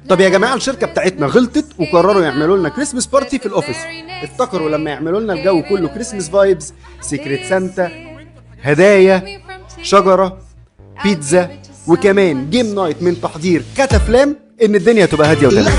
طب يا جماعة، الشركة بتاعتنا غلطت وقرروا يعملوا لنا Christmas party في ال office. افتكروا لما يعملوا لنا الجو كله Christmas vibes، Secret Santa، هدايا، شجره، بيتزا، وكمان game night من تحضير كتافلام، ان الدنيا تبقى هادية وتمام.